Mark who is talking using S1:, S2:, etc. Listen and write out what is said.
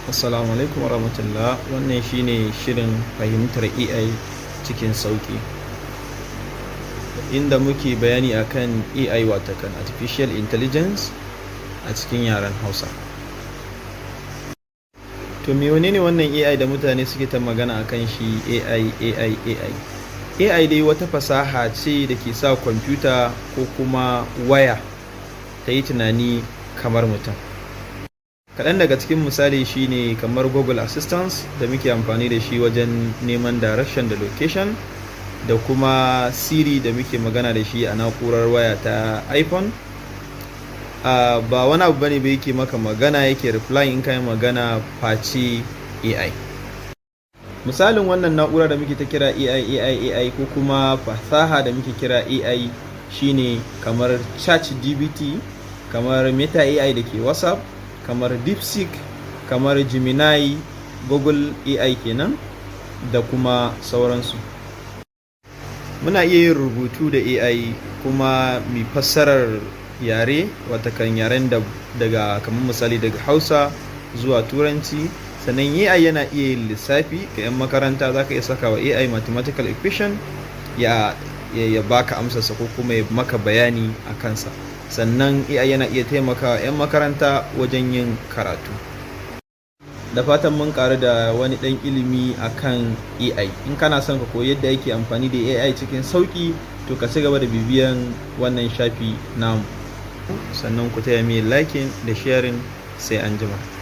S1: Assalamu alaikum warahmatullah. Wannan shine shirin fahimtar AI cikin sauƙi, inda muke bayani akan AI, watakan Artificial Intelligence a cikin yaren Hausa. To, me ne wannan AI da mutane suke ta magana akan shi, AI, AI, AI? AI dai wata fasaha ce da ke sa kwamfuta ko kuma waya ta yi tunani kamar mutum. Kaɗan daga cikin misali shine kamar Google Assistant da muke amfani da shi wajen neman direction da location, da kuma Siri da muke magana da shi a na'urar waya ta iPhone. Ba wani abu bane ba yake maka magana, yake reply in ka yi magana, face AI. Misalin wannan na'ura da muke ta kira AI, AI, AI, ko kuma fasaha da muke kira AI, shine kamar ChatGPT, kamar Meta AI da ke WhatsApp, kamar DeepSeek, kamar Gemini, Google AI kenan, da kuma sauransu. Muna iya yin rubutu da AI, kuma mai fassarar yare, watakan yaren da daga, kamar misali, daga Hausa zuwa Turanci. Sannan AI yana iya yin lissafi ga 'yan makaranta. Za ka iya saka wa AI mathematical equation ya baka amsarsa ko kuma ya maka bayani a kansa. Sannan AI yana iya taimakawa 'yan makaranta wajen yin karatu. Da fatan mun karu da wani ɗan ilimi akan AI. In kana son ka koyi yadda yake amfani da AI cikin sauƙi, to ka ci gaba da bibiyan wannan shafi namu. Sannan ku taya mu liking da sharing. Sai an jima.